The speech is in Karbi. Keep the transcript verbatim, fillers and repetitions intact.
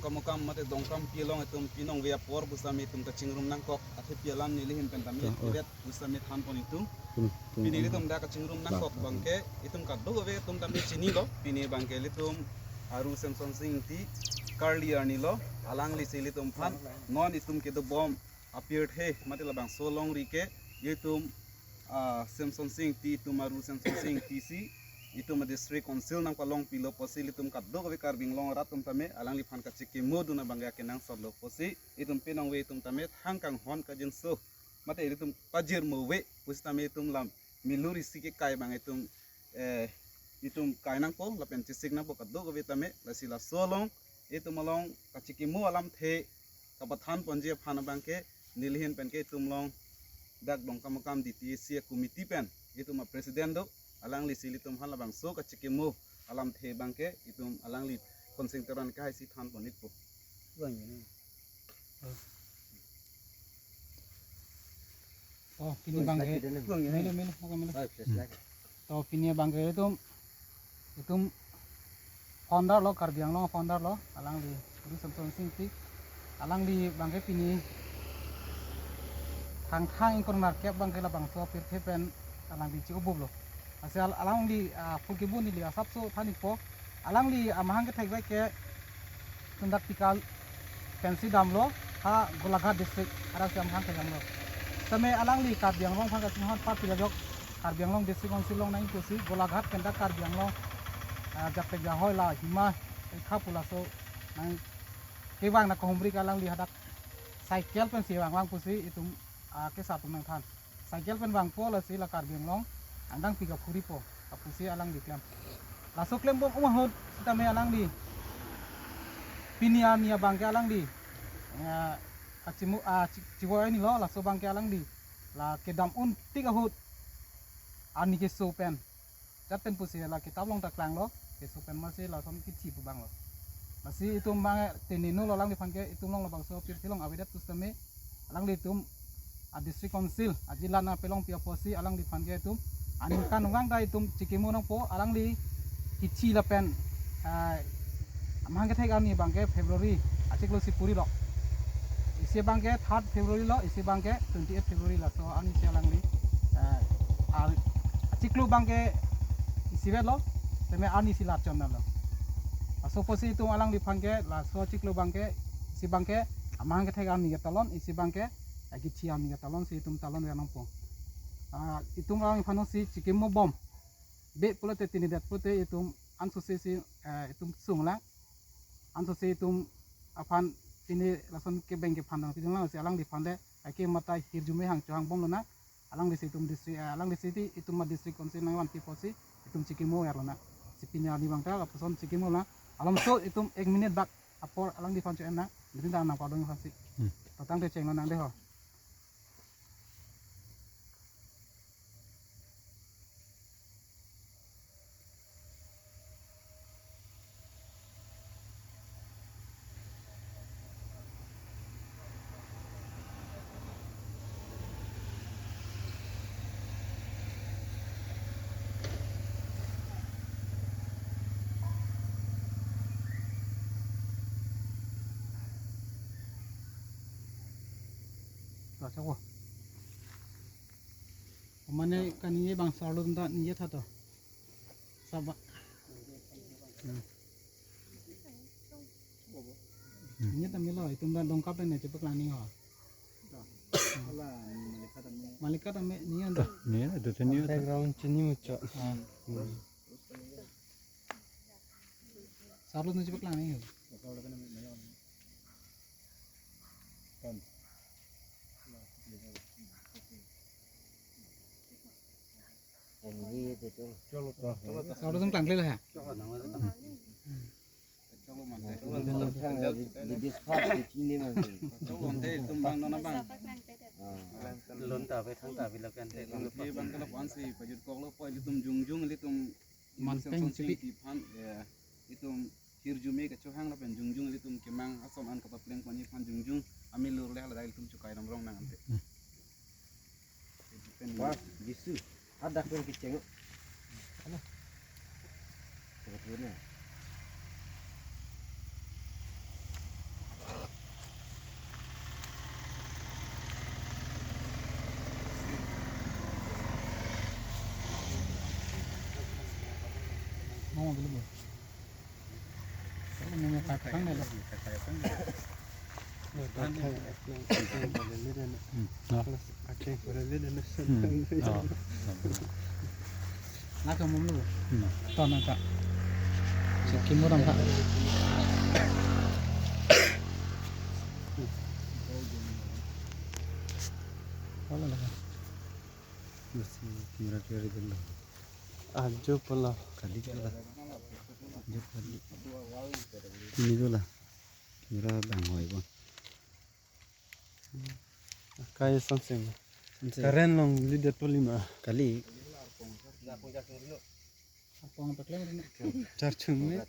Kamokam mate Dongkampi along itum pinong ve apor pusitame itum kachingrum nangkok, athepi alam nelihin pen tame, oh, itum vet pusitame thanpon itum. Hmm, hmm, pini hmm, itum dak kachingrum nangkok, bang, bangke itum kadokave itum tame chinilo. Pini bangke ilitum Aru Semsonsing Ingti, Karli arnilo, alanglisi ilitum aphan non itum kedobom apirthe mate labangso alongri ke itum, ah, Semsonsing Ingti, itum Aru Semsonsing Ingti si itum a-district council nangpalongpilo pusi ilitum kadokave Karbi Anglong arat atum tame alangliphan kachikimo dun abangke akenangsotlo pusi itum pinong ve itum tame thang kanghon kangjinso mate ilitum pajirmo ve pusitame itum lam milur isi kekai bang itum, eh, itum kai nangpo lapen chesik nangpo kadokave tame. Lasi laso along itum along kachikimo alamthe kapathanponji aphan abangke nelihin penke itum along dak Dongkamokam D T A C a-committee pen itum a-president do, alanglisi ilitum aphan labangso kachikimo alamthe bangke itum alangli Khonsing Teron ke haisi thanpon ikpo. Oh, pini bangke. Melo, melo, melo, melo. To pini bangke itum, itum founder lo, Karbi Anglong founder lo, alangli Aru Semsonsing Ingti. Alangli bangke pini thangthang ingkoi ra nerkep bangke labangso apirthe pen alangli chi-obublo. Lasi al-, alangli, ah, phurkibun neli asapso than ikpo. Alangli amahang kethek bangke Tundak Tikal pensi damlo, ha Golaghat district, arasi amahang kethek damlo. Seme alangli Karbi Anglong aphan kachinghon party ajok Karbi Anglong District Council along nangji pusi Golaghat pen dak Karbi Anglong, ah, Japtek Jahoi la Hima Ekha pu laso nangkevang nangkahumri ke alangli hadak cycle pensi vangvang pusi itum, ah, kesa atum nangthan. Cycle pen vangpo lasi la Karbi Anglong angdeng pi kaphuripo, kaphursi alangli klem. Laso klembom ahut sitame alangli pini arni abangke alangli, eh, kachimu, ah, chi-, chivoinilo, laso abangke alangli la kedam untik ahut arni keso pen jat pen pusi la kitap along ta klanglo, keso pen masi lason kithi pu abanglo. Lasi itum bang teneno lo alangliphan ke, itum along labangso apirthe along avedet pusitame alanglitum a-district council ajila nangpalongpi apotsi alangliphan ke itum aningkan vang ta itum chikimo nangpo. Alangli kithi lapen, ah, amahang kethek arni abangke February achiklo si purilo. Isi abangke third February lo, isi abangke twenty-eight February, laso arni si alangli, eh, ar-, achiklo abangke isivet lo, seme arni si la chon lo. Laso apotsi itum alangliphan ke, laso achiklo abangke, isi abangke amahang kethek arni ketalon, isi abangke, eh, kithi arni ketalon si itum talon ve nangpo. Ah, itum alangliphan si chikimo bom be pulote, tinidet pulote itum ansose si, eh, itum sunglang. Ansose itum aphan pini lason kebeng kephan dang pidun lang si alangliphan le ake mata hirjume hang chohang bomlonang. Alanglisi itum district, eh, alanglisi ti itum a-district council nangvanpi apotsi itum chikimo verlonang. Si pini arni abang ta lapuson chikimo lang. Alamso itum ek minute bak apor alangliphan cho-en nang. Nitin ta nangpadun aphansi. Hmm. To tangte chenglonang dei ho. Mane kaningje bang sarlo ta ningje tha to. Saba. Hmm. Hmm. Ningje tame lo, itum ta Dongkap pen ne chepaklangji ho. Malikat tame ningje ta. Ningje, itu chini. Background chini mucho. Ah. Hmm. Sarlo ne chepaklangji ho. Sarlo tong tangkle ha. Lun ta ave thang ta ave lapen te. Bang kalau kuan si pajut kok lo po ilitum jongjong ilitum Man Semsonsing Ingti aphan, ya, itum hirjume kechohang lapen jongjong ilitum kemang ason an kapaplengponji aphan jongjong amilur le hala ilitum chokai ram rong nang ante. Hmm. Wah, Jisu, hadak pen kecheng. Ano? Sebetulnya. Thang nelo. Hmm. Oh. Laka mumlu. Hmm. Ton nangta. Siki murang ka. Wala laka. Masih camera clear itu loh. Ajo pala. Kali pala. Ajo kali. Ini tu la. Camera bang hoi bon. Kaya something. Current long lidet polima. Kali. Charchung ni.